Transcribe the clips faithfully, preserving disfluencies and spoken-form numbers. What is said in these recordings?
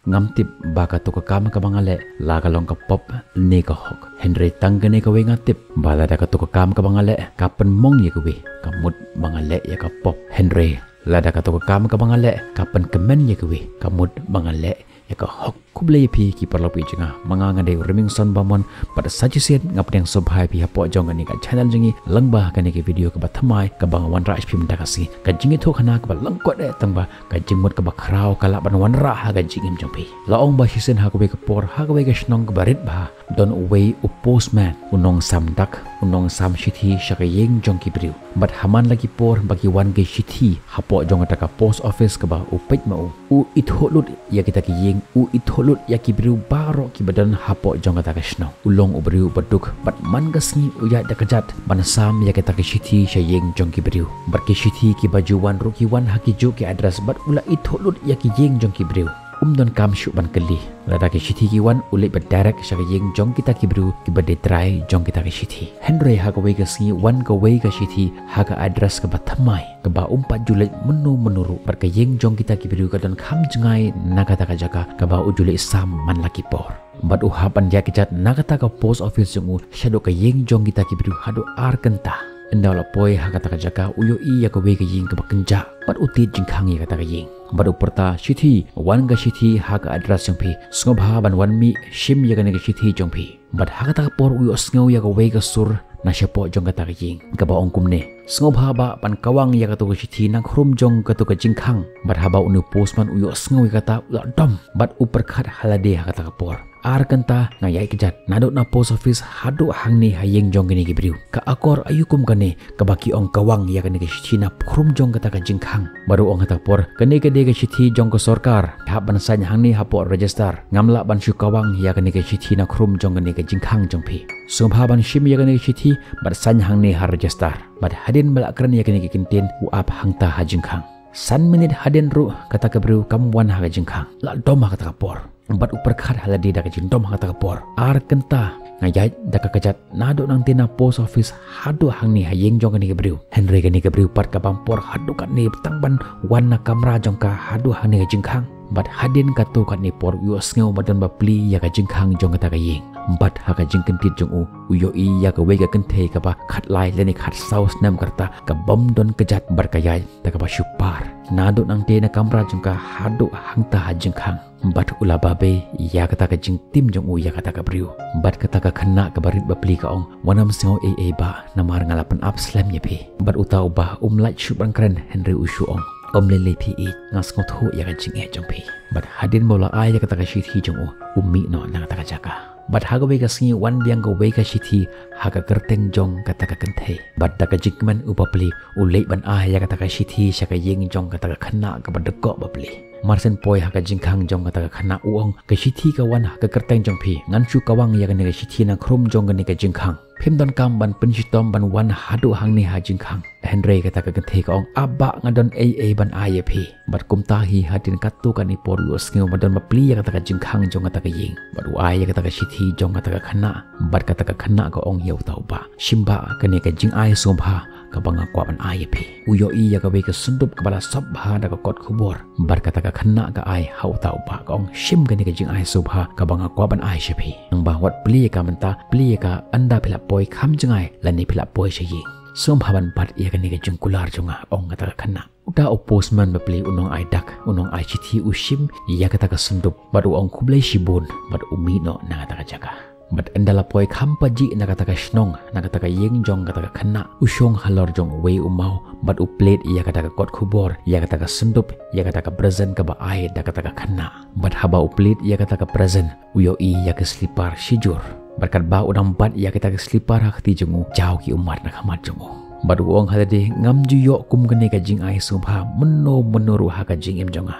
Ngam tip ba kato ka kam kaba nga leh la ka long ka pop ne ka hok. Hynrei tang kane kawei nga tip, ba lada kato ka kam kaba nga leh ka pynmong ïa kiwei, ka mut ba nga leh ïa ka pop. Hynrei lada kato ka kam kaba nga leh ka pynkmen ïa kiwei, ka mut ba nga leh ïa ka hok. Khublei ïa phi ki paralok jong nga, ma nga nga dei u Remingson Bamon, bad sa shisien nga pdiang sngewbha ïa phi hapoh jong kane ka channel jong ngi, lyngba kane ka video kaba thymmai kaba nga wanrah sha phi mynta ka sngi. Ka jingïathuhkhana kaba lyngkot eh tang ba ka jingmut kaba khraw ka lah ban wanrah ha ka jingim jong phi. La ong ba shisien ha kawei ka por, ha kawei ka shnong kaba rit bha, don uwei u postman, u nongsam dak, u nongsam shithi sha ka ïing jong ki briew. Bad ha man la ki por ba ki wan ki shithi hapoh jong kata ka post office kaba u peit ma u, u ithuh lut ïa kita ki ïing, u ithuh lut ïa ki briew baroh kiba don hapoh jong kata ka shnong. U long u briew ba duk, bad man ka sngi u ïaid da ka kjat ban sam ïa kita ki shithi sha ïing jong ki briew. Bad ki shithi kiba ju wan ruh ki wan ha ki juh ki address, bad u la ithuh lut ïa ki ïing jong ki briew. Um donkam shuh ban kylli. Lada ki shithi ki wan, u leit beit direct sha ka ïing jong kita ki briew kiba dei trai jong kita ki shithi. Hynrei ha kawei ka sngi wan kawei ka shithi ha ka address kaba thymmai, kaba um pat ju leit mynno mynno ruh, bad ka ïing jong kita ki briew ka don kham jngai na kata ka jaka kaba u ju leit sam man la ki por. Bad u hap ban ïaid kjat na kata ka post office jong u shaduh ka ïing jong kita ki briew haduh ar kynta. Ynda u la poi ha kata ka jaka, u ïohi ïa kawei ka ïing kaba kynjah, bad u tied jingkhang ïa kata ka ïing. Bad u pyrta, shithi, wan ka shithi ha ka address jong phi. Sngewbha ban wan mih shim ïa kane ka shithi jong phi. Bad ha kata ka por u ïohsngew ïa kawei ka sur na shapoh jong kata ka ïing, kaba ong kumne: Sngewbha bah ban kawang ïa kato ka shithi na khrum jong kato ka jingkhang. Bad haba une u postman u ïohsngew ïa kata, u la dom, bad u pyrkhat ha lade ha kata ka por: Ar kynta nga ïaid kjat naduh na post office haduh hangne ha ïing jong kine ki briew. Ka akor aïu kum kane kaba ki ong kawang ïa kane ka shithi na khrum jong kata ka jingkhang? Bad u ong ha kata ka por, kane ka dei ka shithi jong ka sorkar, hap ban sign hangne hapoh register. Ngam lah ban shu kawang ïa kane ka shithi na khrum jong kane ka jingkhang jong phi. Sngewbha ban shim ïa kane ka shithi bad sign hangne ha register. Bad hadien ba la kren ïa kine ki kyntien, u ap hangta ha jingkhang. San minit hadien ruh kata ka briew kam wan ha ka jingkhang. La dom ha kata ka por. Bad u pyrkhat ha lade da ka jingdom ha kata ka por: Ar kynta nga ïaid da ka kjat naduh nangta na post office haduh hangne ha ïing jong kane ka briew. Hynrei kane ka briew pat ka bam por haduh katne tang ban wan na kamra jong ka haduh hangne ka jingkhang. Bad hadien kato katne por u ïohsngew ba don ba plie ïa ka jingkhang jong kata ka ïing. Bad ha ka jingkyntait jong u, u ïohi ïa kawei ka kynthei kaba khatlai lane khatsaw snem ka rta, ka bym don kjat bad ka ïaid da kaba shu par naduh nangta na kamra jong ka haduh hangta ha jingkhang. Bad u la babe ïa kata ka jingtim jong u ïa kata ka briew. Bad kata ka khynnah kaba rit ba plie ka ong: Wat nym sngew ei ei bah, namar nga la pynap slem ïa phi. Bad uta u bah um lait shuh ban kren, hynrei u shu ong: Ym lei lei phi ïeit, nga sngewthuh ïa ka jingeh jong phi. Bad hadien ba u la ai ïa kata ka shithi jong u, u mih noh na kata ka jaka. Bad ha kawei ka sngi wan biang kawei ka shithi ha ka kyrteng jong kata ka kynthei. Bad da ka jingkmen u bapli u leit ban ai ïa kata ka shithi sha ka ïing jong kata ka khynnah kaba dkoh bapli. Marsien poi ha ka jingkhang jong kata ka khynnah u ong: Ka shithi ka wan ha ka kyrteng jong phi, ngan shu kawang ïa kane ka shithi na khrum jong kane ka jingkhang. Phim donkam ban pynshitom ban wan haduh hangne ha jingkhang. Hynrei kata ka kynthei ka ong: Ap bah, nga don ei ei ban ai ïa phi. Bad kumta hi hadien katto katne por u ïohsngew ba don ba plie ïa kata ka jingkhang jong kata ka ïing. Bad u ai ïa kata ka shithi jong kata ka khynnah. Bad kata ka khynnah ka ong ïa uta u bah: Shim bah, kane ka jingai sngewbha kaba nga kwah ban ai ïa phi. U ïohi ïa kawei ka syndup kaba la sop bha da ka kot khubor. Bad kata ka khynnah ka ai ha uta u bah, ka ong: Shim kane ka jingai sngewbha kaba nga kwah ban ai sha phi. Nangba wat plie ïa ka mynta, plie ïa ka ynda phi la poi kham jngai lane phi la poi sha ïing. Sngewbha ban bat ïa kane ka jingkular jong nga, ong kata ka khynnah. Uta u postman bapli, u nongai dak, u nongai shithi, u shim ïa kata ka syndup bad u ong khublei shibun bad u mih noh na kata ka jaka. Bad ynda la poi kham pajih na kata ka shnong, na kata ka ïing jong kata ka khynnah, u shong halor jong uwei u maw bad u plie ïa kata ka kot khubor, ïa kata ka syndup, ïa kata ka present kaba ai da kata ka khynnah. Bad haba u plie ïa kata ka present, u ïohi ïa ka slipar shijur. Bad katba u dang bat ïa kata ka slipar ha kti jong u, jaw ki ummat na khmat jong u. Bad u ong ha lade: Ngam ju ïoh kum kane ka jingai sngewbha mynno mynno ruh ha ka jingim jong nga.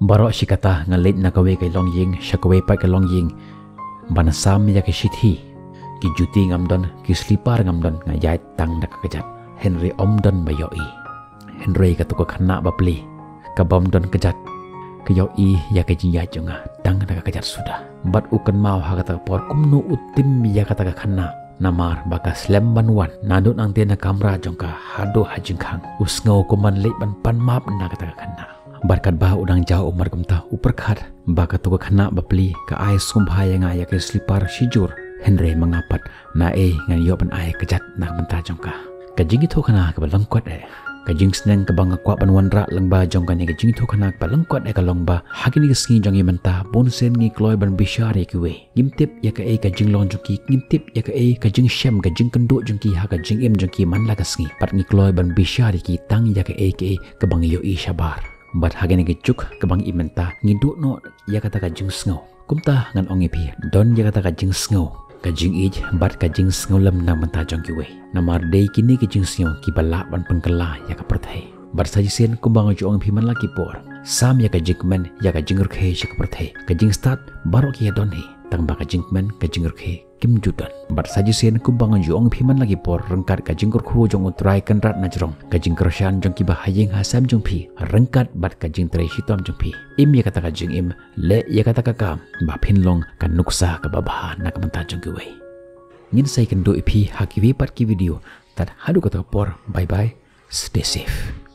Baroh shi katta nga leit na kawei ka longïing sha kawei pat ka longïing ban sam ïa ka shithi. Ki juti ngam don, ki slipar ngam don, nga ïaid tang da ka kjat. Hynrei ym don ba ïohi. Hynrei kato ka khynnah bapli, ka bym don kjat, ka ïohi ïa ka jingïaid jong nga tang da ka kjat suda. Bad u kynmaw ha kata ka por kumno u tim ïa kata ka khynnah. Namar ba ka slem ban wan naduh nangta na kamra jong ka haduh ha jingkhang. U sngew kum ban leit ban pan map na kata ka khynnah. Bad katba u dang jaw u mat kumta u pyrkhat ba kato ka khynnah bapli ka ai sngewbha ïa nga ïa ka slipar shijur, hynrei ma nga pat naei ngan ïoh ban ai kjat na ka bynta jong ka. Ka jingïathuhkhana kaba lyngkot eh. Ka jingsneng kaba nga kwah ban wanrah lyngba jong kane ka jingïathuhkhana kaba lyngkot eh ka long ba ha kine ki sngi jong ngi mynta bun sien ngi kloi ban bishar ïa kiwei. Ngim tip ïa kaei ka jinglong jong ki, ngim tip ïa kaei ka jingshem ka jingkynduh jong ki ha ka jingim jong ki man la ka sngi. Bad ngi kloi ban bishar ïa ki tang ïa kaei kaei kaba ngi ïohi shabar. Bad ha kane ka juk kaba ngi im mynta ngi duh noh ïa kata ka jingsngew. Kumta ngan ong ïa phi, don ïa kata ka jingsngew, ka jingïeit bad ka jingsngewlem na ka bynta jong kiwei. Namar dei kine ki jingsngew kiba lah ban pynkylla ïa ka pyrthei. Bad sa shisien kumba nga ju ong ïa phi man la ki por, sam ïa ka jingkmen ïa ka jingrkhie sha ka pyrthei. Ka jingstad baroh ki ïa don hi, tangba ka jingkmen ka jingrkhie kim ju don. Bad sa shisien kumba nga ju ong ïa phi man la ki por, ryngkat ka jingkyrkhu jong U Trai Kynrad na jrong, ka jingkyrshan jong kiba ha ïing ha sem jong phi, ryngkat bad ka jingtrei shitom jong phi, im ïa kata ka jingim, leh ïa kata ka kam ba phin long ka nuksa kaba bha na ka bynta jong kiwei. Ngin sa ïakynduh ïa phi ha kiwei pat ki video. Tad haduh kata ka por, bye bye, stay safe.